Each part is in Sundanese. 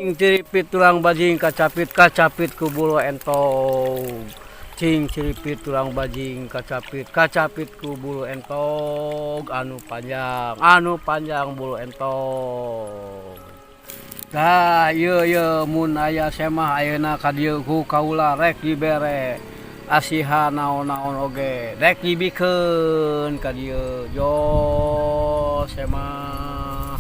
Cing ciripit tulang bajing kacapit, kacapit ku bulu entog. Cing ciripit tulang bajing kacapit, kacapit ku bulu entog anu panjang, anu panjang bulu entog. Tah, ieu ieu mun aya semah ayeuna ka dieu ku kaula rek dibere asihan naon-naon oge rek dibikeun ka dieu. Jo semah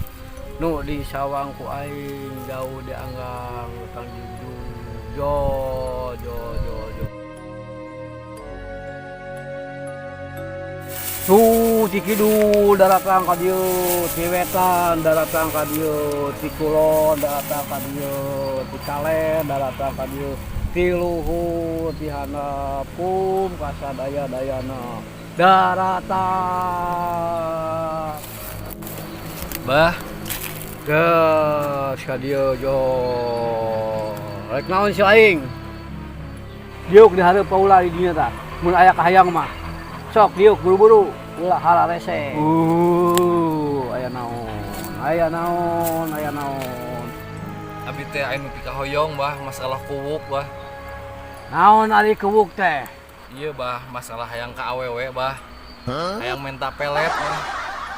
nu di sawang ku aing jauh dianggang utang jujur. Jo jo jo jo. Tuh ti kidul daratang ka dieu, ti wetan daratang ka dieu, ti kulon daratang ka dieu, ti kaler daratang ka dieu, ti luhur ti handap kum kasadaya-dayana daratang. Bah, Geus ka dieu jo. Rek naon si aing? Diuk di hareup paula di dinya tah. Mun aya kahayang mah. Sok diuk buru-buru, ulah hararese. Aya naon? Aya naon? Aya naon? Abi teh aya nu pikahoyong, Bah, masalah kuwuk, Bah. Naon ari kuwuk teh? Iya, Bah, masalah hayang ka awewe, Bah. Hayang menta pelet, Bah.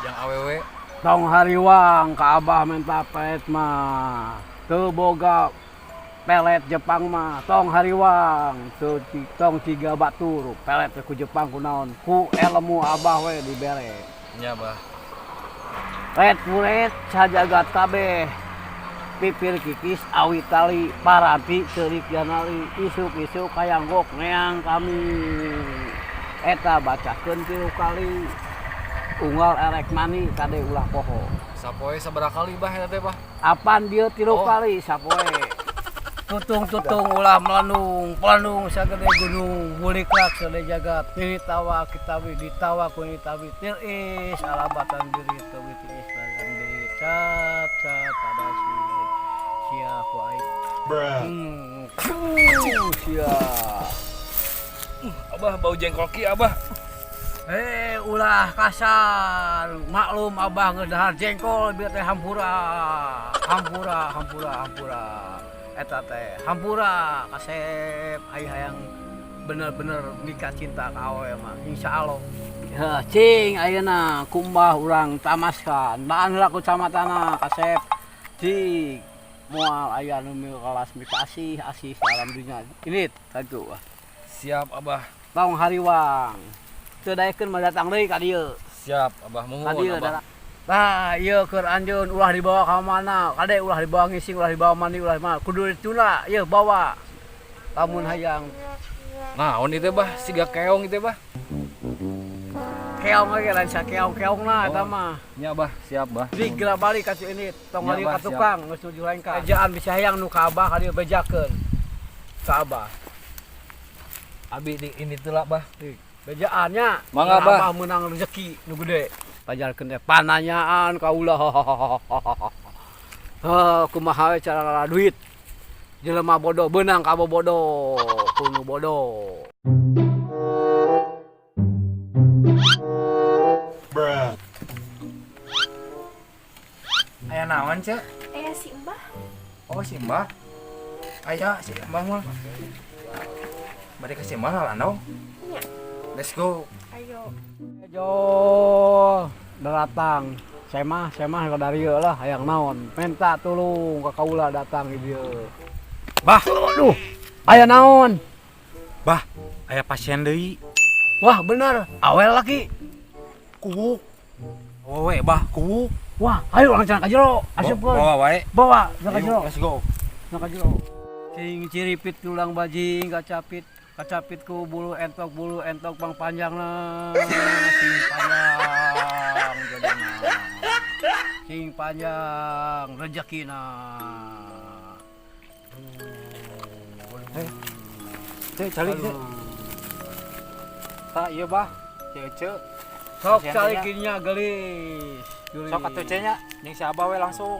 Yang awewe. Tong hariwang ka Abah menta pelet mah. Teu boga pelet Jepang mah, tong hariwang, teu tong ciga batur, pelet teh ku Jepang ku naon, ku ilmu Abah we dibere. Nya, Bah. Ret muret sajagat kabeh. Pipir kikis awi tali paranti ceurik janali isuk-isuk kayanggok neang kami. Eta bacakeun 3 kali. Unggal erek mani kade ulah poho. Sapoe sabaraha kali, Bah, eta teh, Bah? Apan dieu 3 Oh. kali sapoe. Tutung-tutung ulah melendung, pelendung sagede gunung, buliklak sagede jagat, nini tawa kitawi ditawa ku nini tawi, tiris alabatan diri tawi tiis bagan diri, cap cap pada si sia ku aing. Sia. Abah bau jengkol ki, Abah. Ulah kasar. Maklum Abah geus dahar jengkol bieu teh hampura. Hampura, hampura, hampura. Eta teh hampura kasep ai hayang bener-bener nikah cinta ka awewe mah insyaallah. Heh, cing ayeuna kumbah urang tamaskan. Daan heula ku camatana kasep. Cing moal aya nu kelas mikasih asih alam dunya. Ini tadu. Siap, Abah. Tong hariwang. Teu daekeun mah datang deui ka dieu. Siap, Abah, muhun, Ka dieu Abah. datang. Tah, ieu keur anjeun ulah dibawa ka mana? Kade ulah dibawa ngising, ulah dibawa mandi, ulah mana? Kudu ditunda, ieu bawa. Lamun hayang. Naon ieu teh, Bah? Siga keong ieu teh, Bah. Keong ge lain sakeong-keongna eta Oh. mah. Nya, Bah, siap, Bah. Di geura balik ka si ini, tong Nya, ngalieu Bah, ka tukang geus nuju lengkah. Ejaan bisa hayang nu ka Abah ka dieu bejakeun. Ka Abah. Abi di ini teh lah, Bah. Bejaannya. Mangga, Bah. Abah meunang rezeki nu gede. Pajarkeun teh pananyaan kaula. Heuh, kumaha we cara ngala duit. Jelema bodoh beunang ka bodoh, ku nu bodoh. Bruh. Aya naon, Cek? Aya si Mbah. Oh, si Mbah. Aya si Mbah mah. Bade ka si Mbah lah, dong. Nya. Let's go. Ayo. Jo, datang. Semah, semah ka darieu lah hayang naon. Minta tulung ka kaula datang di dieu. Bah, Aduh, aya naon? Bah, aya pasien deui. Wah, bener. Awel laki. Kuwuk. Wewe, Bah, kuwuk. Wah, ayo urang cenah ka jero. Asupkeun. Bawa wae. Bawa, cenah ka Ayo, jero. let's go. Cenah ka jero. Cing ciripit tulang bajing kacapit, kacapit ku bulu entok pang panjangna. Sing panjang jadina. Sing panjang rezekina. Eh, Cek, calik, Cek. Tah, ieu, Bah. Cek, Cek. Sok Pasien calik teh nya. nya geulis. Geulis. Sok atuh Cek nya, jeung si Abah we langsung.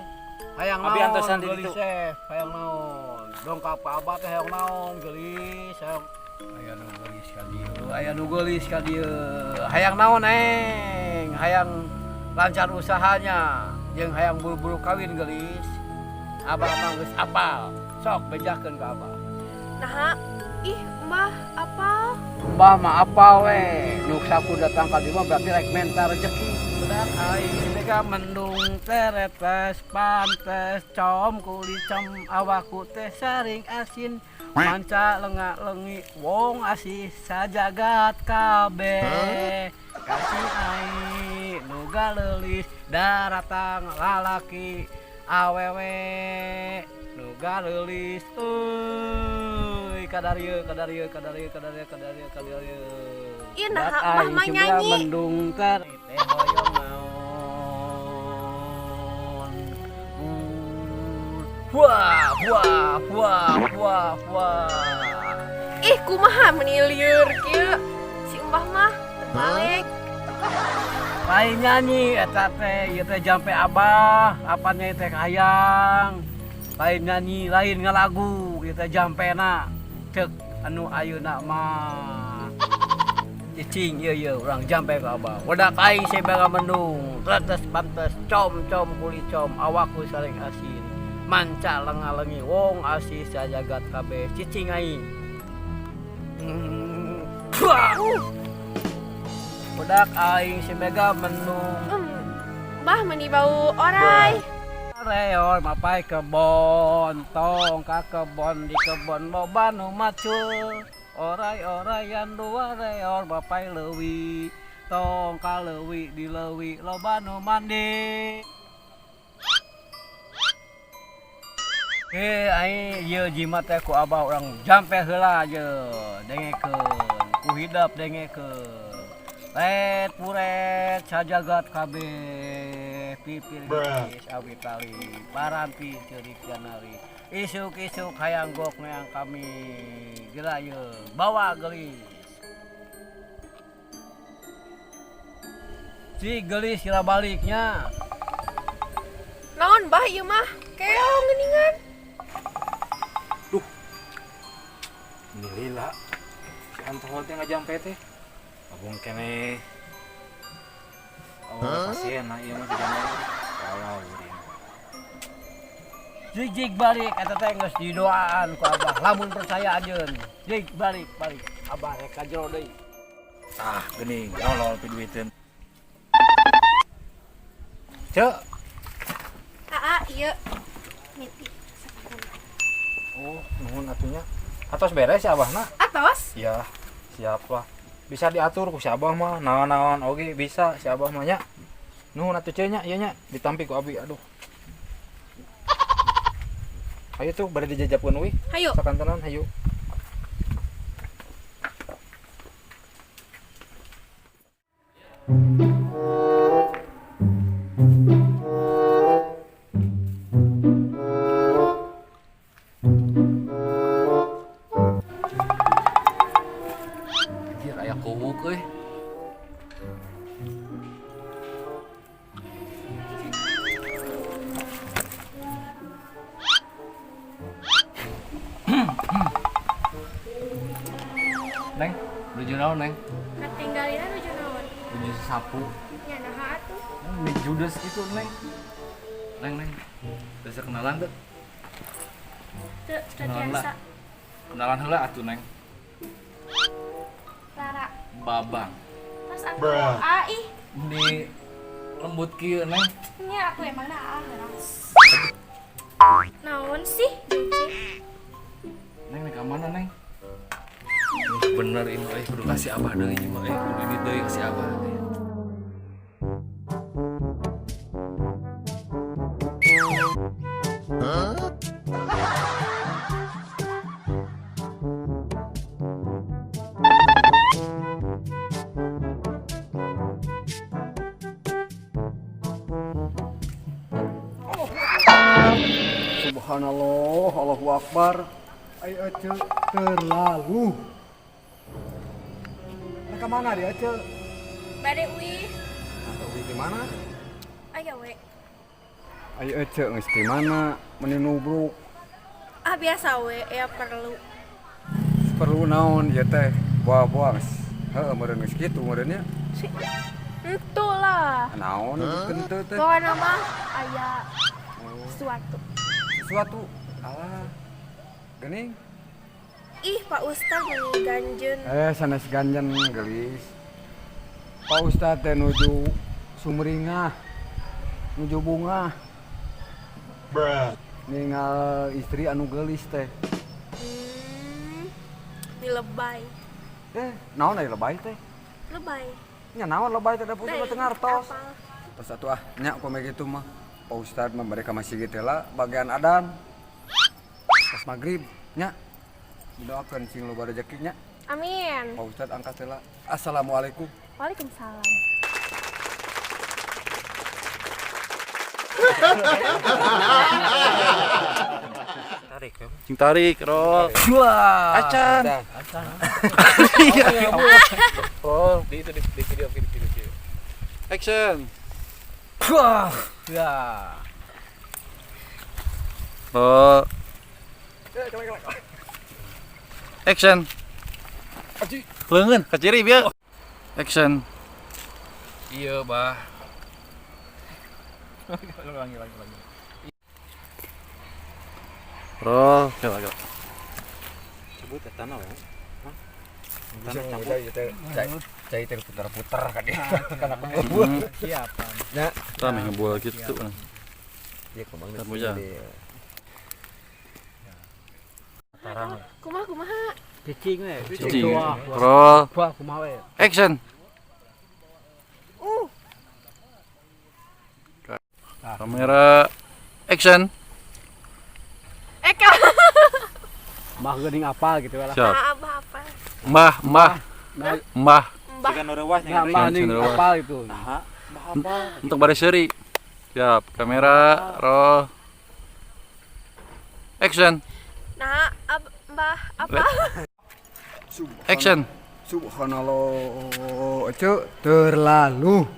Hayang Abi naon antosan di geulis ditu. teh, hayang naon. Dongkap ka Abah teh hayang naon geulis, hayang aya nu geulis ka dieu, aya nu geulis ka dieu. Hayang naon eng, hayang lancar usahanya, jeung hayang buru-buru kawin geulis. Abah mah geus apal. Sok bejakeun ka abah. Nah, ih, Mbah, apa? Mbah mah apal we. Nu saku datang ka dieu mah berarti rek menta rezeki. Budak aing mega mendung teretes pantes com kulicem awakku teh saring asin manca lengak lengi wong asih sajagat kabeh kasih aing nu galeulis daratang lalaki awewe nu galeulis euy kadarieu kadarieu kadarieu kadarieu kadarieu kadarieu. Ih, nah, Mbah mah nyanyi. Mendung ter teh hoyong naon. Wah wah wah wah wah. Ih, kumaha meni lieur kieu. Si Mbah mah terbalik. Lain nyanyi eta teh, ieu teh jampe abah, apanya teh hayang. Lain nyanyi, lain ngalagu, ieu teh jampena cek anu ayeuna mah. Cicing ieu ieu urang jampe ka abah. Wedak aing sebega mendung, tetes pantes com com kulicom awakku saling asin. Manca lenga-lengi wong asih sajagat kabeh cicing aing. Wah. Budak aing si mega mendung. Mbah meni bau orai. Reor mapai kebon, tong ka kebon di kebon loba nu macul. Orai-oraian dua reor mapai leuwi, tong ka leuwi di leuwi loba nu mandi. Eh aing ieu jimat teh ku abah urang jampe heula je, dengekeun, ku hidep dengekeun. Let puret sajagat kabeh pipir geus awi tali paranti ceurik janari isuk-isuk hayang gok neang kami gila ye bawa gelis si gelis kira baliknya. Naon Bah ieu mah keong geuningan. Duh. Ini lila. Si Antohol teh ngajampe teh. Abung keneh. Oh, pasien nah ieu mah jigana. Kalau ieu. Jig balik eta teh geus didoaan ku abah lamun percaya ajeun. Jig balik balik abah rek ka jero deui. Ah, geuning nolol pi duiteun. Cek. Aa, ieu miti sapatuna. Oh, nuhun atunya. Atos beres ya abahna? Atos? Ya, siap lah. Bisa diatur ku si abah mah, naon-naon oge bisa si abah mah nya. Nuhun atuh ceu nya, ieu nya ditampi ku abi, aduh. Ayo tuh bade dijajapkeun euy. Hayu. Sakantenan hayu. Anjir aya kuwuk euy. Neng, nuju naon, Neng? Katinggalina nuju naon? Nuju sapu. Nya naha atuh? Ini judes itu, Neng. Neng, Neng. Bisa kenalan tuh? Teu, teu Kenalan tiasa. lah. Kenalan heula atuh, Neng. Lara. Babang. Terus atuh a ih. Di lembut kieu, Neng. Nya atuh emang na heras. Naon sih? Neng, ka mana, Neng? Bener ini euy, kudu kasih abah deui ieu mah euy, kudu ini deui kasih abah. Subhanallah, Allahu Akbar. Ayo Ece terlalu. Nah, kemana dia Ece? Bade uih. Atau uih di mana? Aya we. Ayo Ece geus di mana? Meni nubruk. Ah biasa we, ya perlu. Perlu naon ieu teh? Buah-buah geus. Heueuh meureun geus kitu meureun nya. Entu lah. Naon henteu teh? Pokokna mah aya sesuatu. Sesuatu. Alah. Geuning. Ih, Pak Ustad meni ganjen. Eh, sanes ganjen, gelis. Pak Ustad teh nuju sumringah. Nuju bungah. Ningal istri anu gelis teh. Ini lebay. Eh, naon aya lebay teh? Lebay. Nya naon lebay teh, da putu Nah, teu ngartos. apa? Terus atuh ah, nya kumaha kitu mah. Pak Ustad mah mereka masih gitu lah bagian adan. Pas maghrib nya. Didoakeun sing loba rezeki nya. Amin. Pak Ustad angkat heula. Assalamualaikum. Waalaikumsalam. Tarik ya. Cing tarik, roll. Wah. Acan. Acan. Roll. Di itu di video video video. Action. Wah. Ya. Roll. Action. Leungeun kaciri bieu. Action. Iya, Bah. Lagi lagi lagi. Roll. Kela kela. Cabut eta na we. Bisa ngomong teh cai cai teh putar-putar kan dia. Kana Siap. Nya. Tah meh ngebual gitu. Ieu kumaha Tah, Mujang. Tarang. Kumaha kumaha? Cicing we. Cicing. Wah, wah. Roll. Wah, kumaha we. Action. Kamera. Action. Eka. Mah geuning apa gitu lah. Siap. Nah, abah apa? Mbah, mbah, Nah, mbah. Mbah. Siga nu reuwas nah, nya. mah ning Cenderawasih. apa gitu. Naha, mbah apa? Untuk baris seri. Siap. Kamera. Roll. Action. Nah, mbah apa? Action. Subhanallah, cek terlalu.